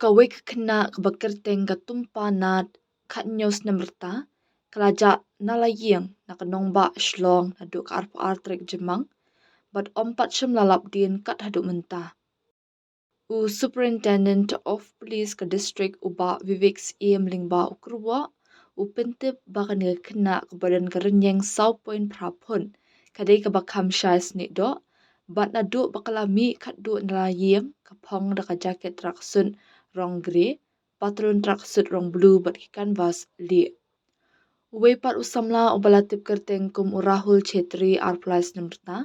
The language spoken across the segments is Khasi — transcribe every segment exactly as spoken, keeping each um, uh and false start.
Kawei ka khynnah kaba kyrteng ka Tumpa Nath, khathynñiew snem rta, ka la jah na la ïing na ka nongbah Shillong naduh ka arphew ar tarik Jymmang, bad ym pat shym la lap dien kat haduh mynta. U Superintendent of Police ka district, u Bah Vivek Syiem lyngba u kyrwoh, u pyntip ba kane ka khynnah kaba don ka rynïeng saw point phra phut, ka dei kaba kham shai snieh doh, bad naduh ba ka la mih khatduh na la ïing, ka phong da ka jacket tracksuit rong grey, patlun tracksuit rong blue bad ki canvas lieh. Uwei pat u samla uba la tip kyrteng kum u Rahul Chhetri, arphew lai snem rta,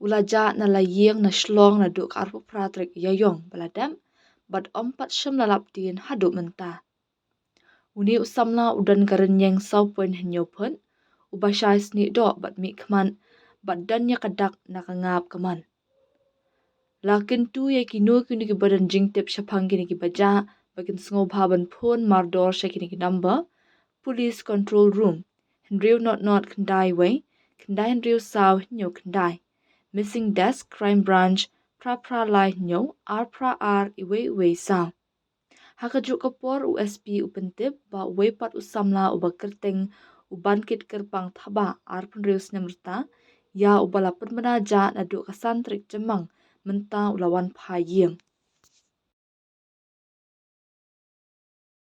u la jah na la ïing na Shillong naduh ka arphew phra tarik Ïaïong ba la dep, bad ym pat shym la lap dien haduh mynta. Une u samla u don ka rynïeng saw point hynñiew phut, uba shai snieh doh bad mih khmat, bad don ïa ka dak na ka ngap kamon. La kyntu ïa kino kino kiba don jingtip shaphang kine kiba jah, ba kin sngewbha ban phone mardor sha kine ki number: Police Control Room, hynriew not not khyndai wei, khyndai hynriew saw hynñiew khyndai; Missing Desk, Crime Branch, phra phra lai hynñiew, ar phra ar, iwei iwei saw. Ha kajuh ka por, u S P u pyntip ba uwei pat u samla uba kyrteng u Bankit Kyrpang Thabah, arphew hynriew snem rta, ïa uba la pynbna jah naduh ka san tarik Jymmang mynta, u la wan phai ïing.